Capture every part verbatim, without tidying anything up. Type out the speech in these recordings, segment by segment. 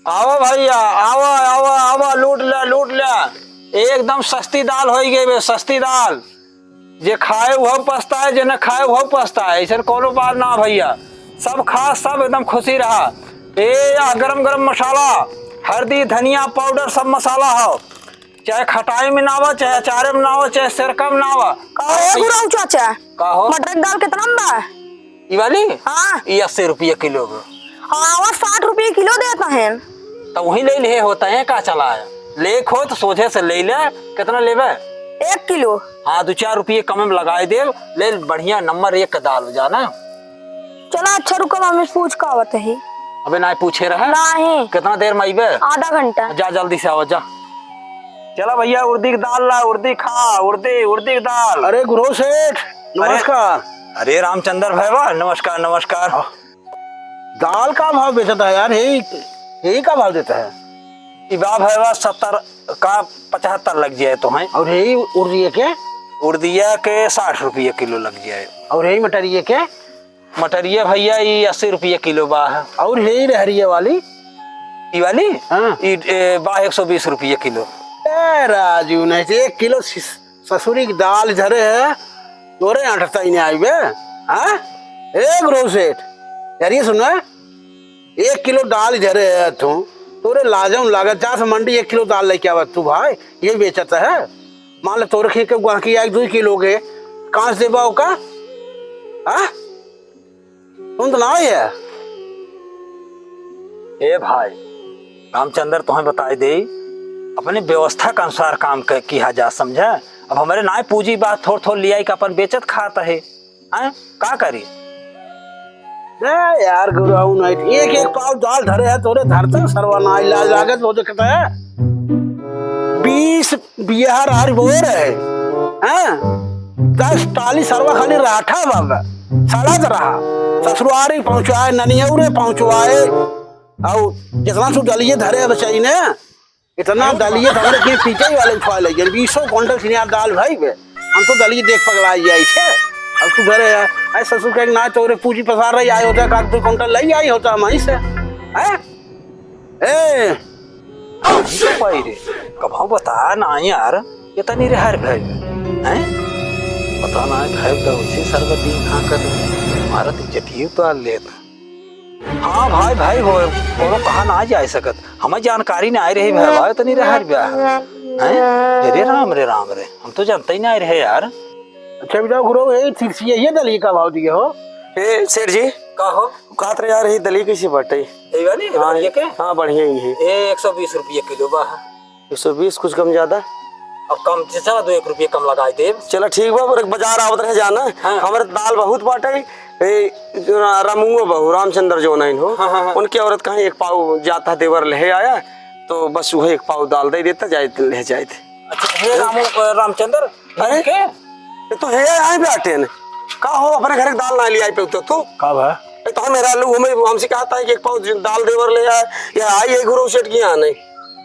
आवा भइया, आवा, आवा, आवा, लूट ले, लूट ले। एकदम सस्ती दाल होइ गई बे, सस्ती दाल। जे खाए उहउ पछताए, जे न खाए उहउ पछताए। अइसन कउनो बात ना भइया, सब खा, सब एकदम खुसी रहा। ए, यह गरम गरम मसाला, हरदी, धनिया पाउडर, सब मसाला हउ। चाहे खटाई में ना आवा, चाहे अचारे में ना आवा, चाहे सिरका में ना आवा। का हो, ए गुराऊ चाचा? का हो? मटर क दाल केतना में बा? ई वाली? हाँ। ई अस्सी रुपया किलो बा। हाँ, वो साठ रुपया किलो देत हैं। त वहीं ले लिहे होत हैं, का चला है? लेक हो त सोझे से ले ले, केतना लेबे? एक किलो। हाँ, दुइ चार रुपया कम में लगाइ देब, ले बढ़िया नंबर एक क दाल हो जाना। चला अच्छा रुका, मम्मी से पूछ के आवत ही। अबे नाहीं पूछे रहे? नाहीं। केतना देर में अइबे? आधा घंटा। जा जल्दी से आवा जा। चला भइया, उड़दी क दाल ला, उड़दी खा, उड़दी, उड़दी क दाल। अरे गुरु सेठ, अरे, नमस्कार। अरे रामचंद्र भइया, नमस्कार, नमस्कार। आह, दाल का भाव बेचत है यार? हे, हे का भाव देत है? ई बा भइया, सत्तर का पचहत्तर लग जाए तो हैं। अउर हे उड़दिया के? उड़दिया के साठ रुपया किलो लग जाए। अउर हे मटरिया के? मटरिया भइया, ई अस्सी रुपया किलो बा है। अउर हे रहरिया वाली? ई वाली? हाँ। ई, ए, बा एक सौ बीस रुपया किलो। ए राजू, नहीं तो एक किलो सिस-, ससुरी क दाल धरे है, तोरे अटता ही नहीं आइबे, हाँ? ए गुरु सेठ, यार ये सुन, एक किलो दाल धरे है तू, तोरे लाजम लागत, जा से मंडी एक किलो दाल लेके आवा तू भाई, ये बेचत है। मान ले तोरे खेत के गाहकी आई दुइ किलो के, कहाँ से देबा ओका? हाँ? तुम तो ना ही है। ए भाई, रामचंद्र तोहें बताइ देई, अपने व्यवस्था के अनुसार काम क-, किहा जा, समझा? अब हमरे नाहीं पूजी बा, थोर थोर लियाइ के अपन बेचत खात है, हैं? का करी? ए यार गुरु, नहीं, एक एक पाव दाल धरे है तोरे धरते सरवा ना इलाज लागत, वो देखता है। बीस बिहार हर बोर है, हैं? दस टाली सरवा खाली राठा बाबा, सड़त रहा। ससुरारी पहुँचाए, ननियौरे पहुँचवाए, अउ जितना तू दलिये धरे बचाई ने, इतना दलिये धरे कि पीटे वाले उठा ले गए। बीसों कुंटल सिनियार दाल भाई बे, हम तो दलिये देख पगला जाई थे। अब तू घरे है, ऐ ससुर कहे ना तोरे पूजी पसार रही आए होता, का दो कुंटल ले आई होता हम से, हैं? ए, पाई रे, कभौ बता ना यार, ये तनी रे हर भाई, हैं? पता ना है, खाए तो उसी सरबत दिन हाँ कर, हमारा तो इज्जत ही उतार लेत। हाँ भाई, भाई हो, कोनो कहा ना जाए सकत, हमें जानकारी ना आए रही भाई, भाई तनी रे हर ब्याह, हैं? अरे राम रे राम रे, हम तो जानते ही ना आए रहे यार। अच्छा बेटा गुरु, ये तिरछी है, ये दलिये का भाव दिए हो? ए सेठ जी, का हो? कहत रहे यार, ये दलिये कैसे बाटे? यही वाली? हाँ, बढ़िया के? हाँ, बढ़िया ही है। ए, एक सौ बीस रुपया किलो बा। एक सौ बीस, कुछ कम ज्यादा? अब कम, चला दो, एक रुपया कम लगाइ देब। चला ठीक बा, पर बाजार आवत रहे जाना। हाँ। हमरे दाल बहुत बाटे, ए, जो ना, रामुओ बहू, रामचंद्र जो नहीं हो, हाँ, हाँ, हाँ। उनके औरत कहीं एक पाव जाता देवर ले आया, तो बस वही एक पाव दाल दे देता, जाए ले जाए थे। अच्छा, हे रामू, अ, रामचंद्र, अरे? के? ये तो हे आई बाटे ने। का हो, अपने घर के दाल ना ले आई पे तो तू? का बा? ये तो हम मेहरारू हमें, हमसे कहत है कि एक पाव दाल देवर ले आए, या आई है गुरु सेठ की यहाँ नहीं।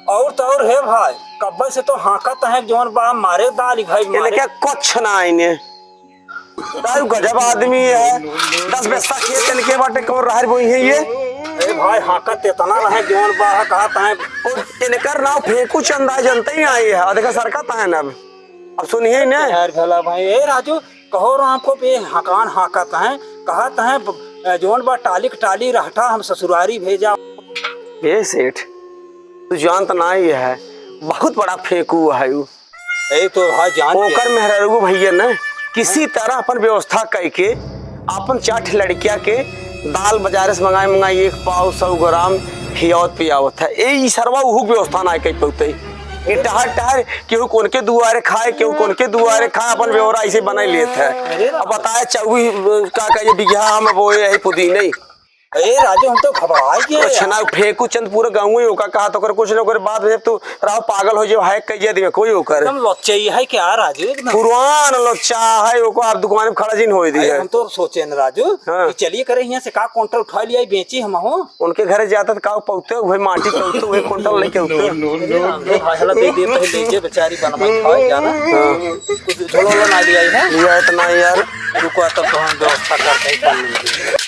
और तो और हे भाई, कब्बे से तो हाँकत है जौन बा मारे दाल ही भाई ये मारे। लेके कुछ ना आईने। ताऊ गजब आदमी है, दस बिस्सा खेत इनके बाटे, कौन रहर बोई है ये? ए भाई, हाँकत इतना रहे जौन बा है, कहत है। और इनकर नाव फेंकू चंदा जनते ही आई है, और देखा सरकत है ना अब। अब सुनिए ने। यार भला भाई, ए राजू, कहो राम को बे हकान हाँकत हैं, कहत हैं ब-, जौन बा टाली क टाली रहता हम ससुरारी भेजा। ए सेठ, तू जानत ना ही है, बहुत बड़ा फेंकू है उ। ए तो भाई जान के ओकर मेहरारू भैया ने किसी तरह अपन व्यवस्था कइके अपन चार ठे लड़किया के दाल बाजारे से मंगाई, मंगाई एक पाव सौ ग्राम खियावत पियावत है। ए, ई सरवा उहू व्यवस्था ना कइ पौते। ई टहर टहर केहू कोन के दुआरे खाए, केहू कोन के दुआरे खाए, अपन व्यवहार ऐसे बनाई लेत है। अरे राम। अब बताए चौबीस का, का ये बीघा हम बोए यही पुदीने। ए राजू, हम तो घबराए गए कुछ यार। ना फेंकू चंद पूरा गाँव ही ओका कहा तो ओकर कुछ ना ओकर बाद में जब तू राव पागल हो जाए, हैक कइया दिए कोई ओकर। एकदम लच्चा ही है क्या राजू, एकदम। पुरान लच्चा है, ओको आप दुकान में खड़ा जिन होई दी अरे, है। हम तो सोचे न राजू हाँ। कि चलिए करे यहाँ से का कुंटल उठा लिया, बेची हम हो। उनके घरे जाता तो का पौते हुए माटी पौते हुए कुंटल लेके उठते। No, no, no, अरे राम रे, भाई, हला दे दे, पहले ले जे बेचारी बनवा खाए जाना। हाँ। कुछ झोला वोला ना लिया है? लिया इतना यार। रुको, तब तो हम व्यवस्था करते हैं पानी की।